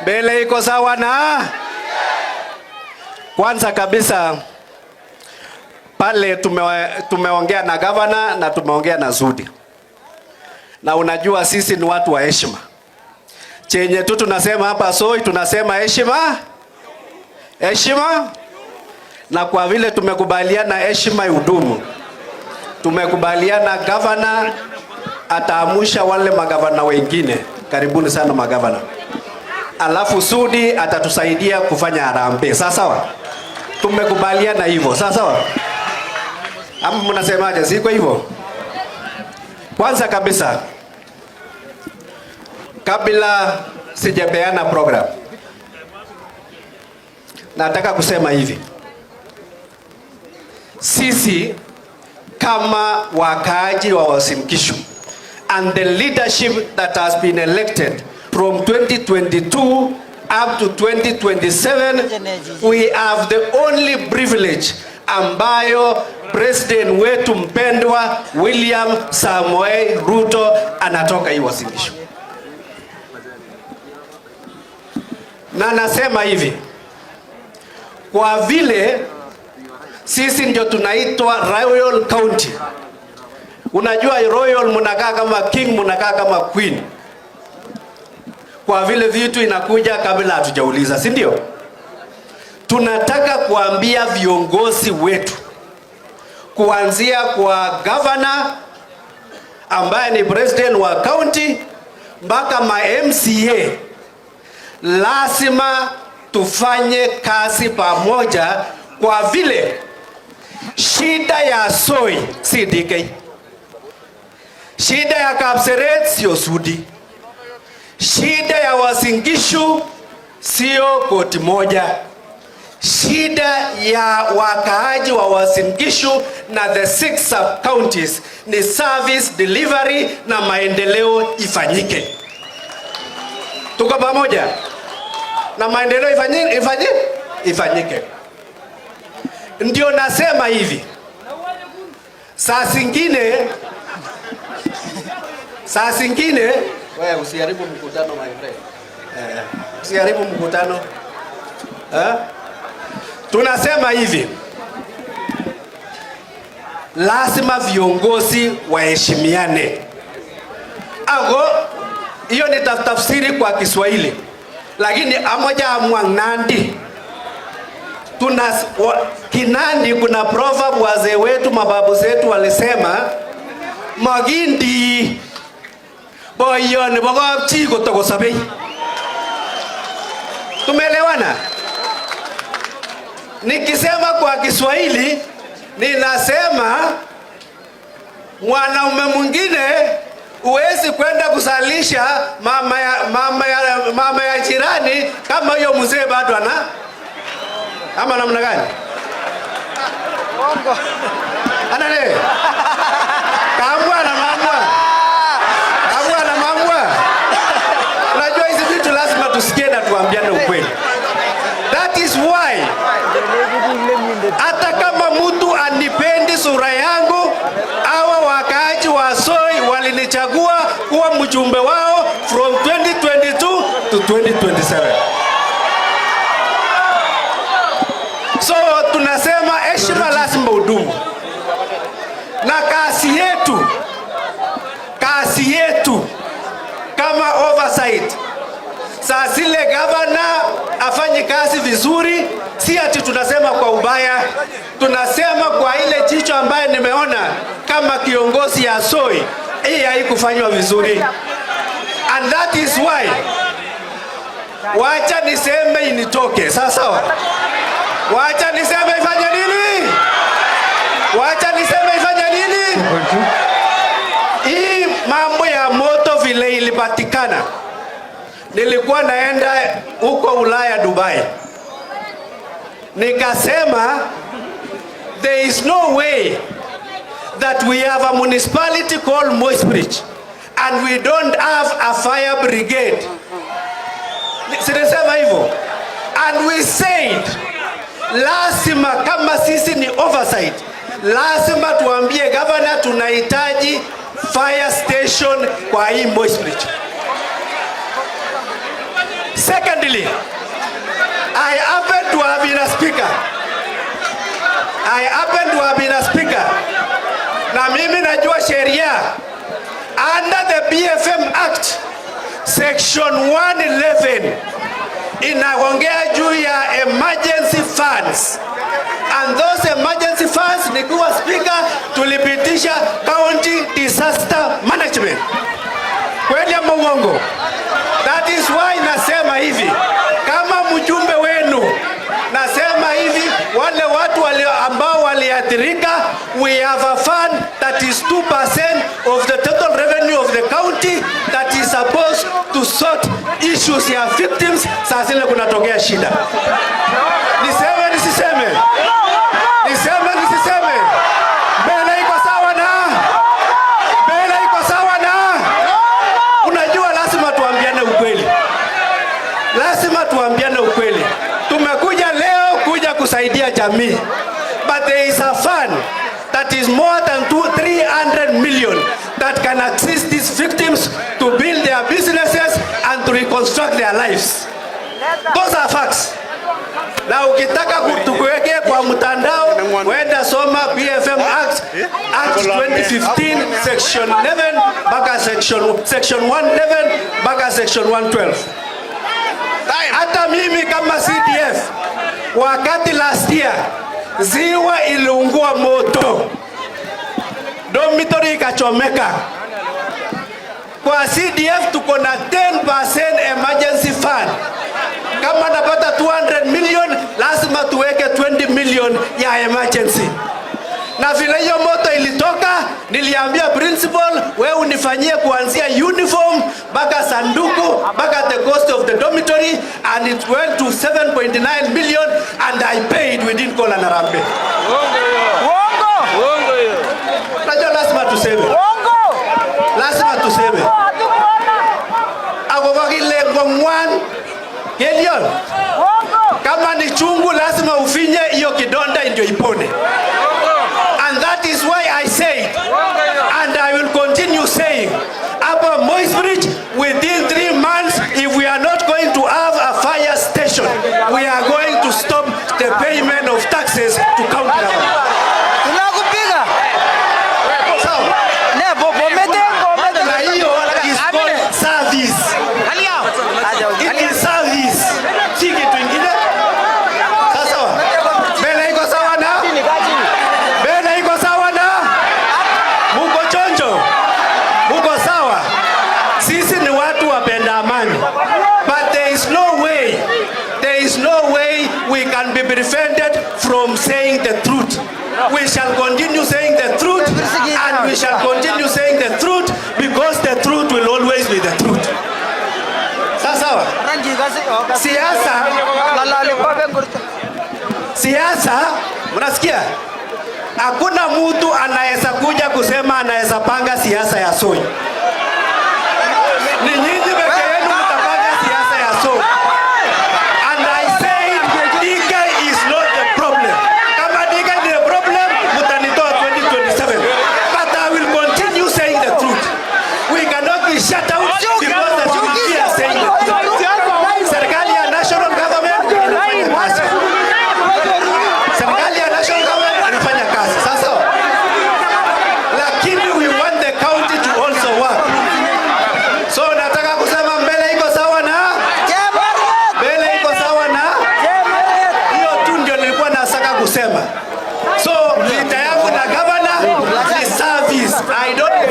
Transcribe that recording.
Mbele iko sawa. Na kwanza kabisa pale tumeongea na gavana na tumeongea na Sudi, na unajua sisi ni watu wa heshima. Chenye tu tunasema hapa Soi, tunasema heshima, heshima, na kwa vile tumekubaliana heshima ihudumu, tumekubaliana gavana ataamusha wale magavana wengine. Karibuni sana magavana. Alafu Sudi atatusaidia kufanya harambee. Sawa sawa, tumekubaliana hivyo. Sawa sawa, ama mnasemaje? Siko hivyo? Kwanza kabisa, kabla sijapeana program, nataka kusema hivi, sisi kama wakaaji wa Uasin Gishu and the leadership that has been elected from 2022 up to 2027, we have the only privilege ambayo president wetu mpendwa William Samoei Ruto anatoka hii Uasin Gishu. Na nasema hivi, kwa vile sisi ndio tunaitwa Royal County. Unajua royal munakaa kama king, munakaa kama queen. Kwa vile vitu inakuja kabla hatujauliza, si ndio? Tunataka kuambia viongozi wetu kuanzia kwa governor ambaye ni president wa county mpaka ma MCA, lazima tufanye kazi pamoja, kwa vile shida ya Soi si DK, shida ya Kapseret sio Sudi, shida ya Uasin Gishu sio koti moja, shida ya wakaaji wa Uasin Gishu na the six sub counties ni service delivery na maendeleo ifanyike. Tuko pamoja na maendeleo ifanyike, ifanyike, ifanyike. Ndio nasema hivi, saa zingine wewe usiharibu mkutano, my friend. Usiharibu mkutano, eh? Tunasema hivi, lazima viongozi waheshimiane. Ago hiyo ni tafsiri kwa Kiswahili, lakini amoja amwang Nandi tuna Kinandi, kuna proverb wazee wetu mababu zetu walisema, magindi boyo nebo kapchi kotokosabei. Tumeelewana? Nikisema kwa Kiswahili ninasema mwanaume mwingine huwezi kwenda kusalisha mama ya jirani kama hiyo mzee bado ana ama namna gani? Ana ne? Kaamua na mamua. Kaamua na mamua. Unajua hizi vitu lazima tusikie na tuambiane ukweli. That is why hata kama mtu anipendi sura yangu, hawa wakaaji wa Soi walinichagua kuwa mjumbe wao from 2022 to 2027. So tunasema heshima lazima udumu, na kazi yetu kama oversight, saa zile gavana afanye kazi vizuri, si ati tunasema kwa ubaya, tunasema kwa ile jicho ambaye nimeona kama kiongozi ya Soi, hii haikufanywa vizuri, and that is why, wacha niseme initoke sawa sawa. Wacha niseme ifanye nini? Wacha niseme ifanye nini? Hii mambo ya moto vile ilipatikana, nilikuwa naenda huko Ulaya, Dubai, nikasema there is no way that we have a municipality called Moi's Bridge and we don't have a fire brigade. Sinisema hivyo, and we said lazima kama sisi ni oversight, lazima tuambie governor tunahitaji fire station kwa hii Moi's Bridge. Secondly, Secondly, I happen to have been a speaker. I happen to have been a speaker. Na mimi najua sheria. Under the BFM Act, section 111 inaongea juu ya emergency funds. And those emergency funds, nikiwa speaker, tulipitisha county disaster management. Kweli ama uongo? That is why nasema hivi, kama mjumbe wenu nasema hivi, wale watu ambao waliathirika, we have a fund that is 2% of the total revenue of the county that is supposed to sort issues ya victims saa zile kunatokea shida. Niseme nisiseme? Niseme nisiseme? Mbele iko sawa na mbele iko sawa na unajua, lazima tuambiane ukweli, lazima tuambiane ukweli. Tumekuja leo kuja kusaidia jamii, but there is a fund that is more than 300 million that can assist these victims to build their businesses and to reconstruct their lives. Those are facts. Na ukitaka tukuweke kwa mtandao, wenda soma BFM Act 2015 section 11 mpaka section 111 mpaka section 112. Hata mimi kama CDF, wakati last year Ziwa iliungua moto, dormitory ikachomeka. Kwa CDF tuko na 10% emergency fund. Kama napata 200 million, lazima tuweke 20 million ya emergency. Na vile hiyo moto ilitoka, niliambia principal, wewe unifanyie kuanzia uniform mpaka sanduku mpaka the cost of the dormitory, and it went to 7.9 million and I paid. We didn't call an harambee. Uongo. Uongo hiyo. Unajua lazima tuseme. Uongo. Lazima tuseme. Hatukuona. Ako kile ngongwan Kelion. Uongo. Kama ni chungu lazima ufinye hiyo kidonda ndio ipone. And that is why I said, and I will continue saying, hapa Moi's Bridge, within 3 months, if we are not going to have a fire station, we are going to stop the payment of taxes to county government. Tunakupiga. Sawa? Ne bo mete bo mete. Na hiyo is called service. It is service. Si kitu ingine. Sasa mbele iko sawa na mbele iko sawa na muko chonjo, muko sawa. Sisi ni watu wapenda amani, but there is no way, there is no way we can be prevented from saying the truth. We shall continue saying the truth and we shall continue saying the truth because the truth will always be the truth. Sawa sawa. Siasa, siasa, mnasikia? Hakuna mtu anaweza kuja kusema anaweza panga siasa ya Soi. Ni nyinyi peke yenu mtapanga siasa ya Soi. And I said DK is not the problem. Kama DK ni the problem, mtanitoa 2027. But I will continue saying the truth. We cannot be shut out because the we are saying the truth. Serikali ya national government inafanya kazi. Serikali ya national government inafanya kazi. Sasa lakini we want the county to also work. So nataka kusema mbele iko sawa na mbele iko sawa na hiyo tu ndio nilikuwa nataka kusema. So vita yangu na governor ni service. I don't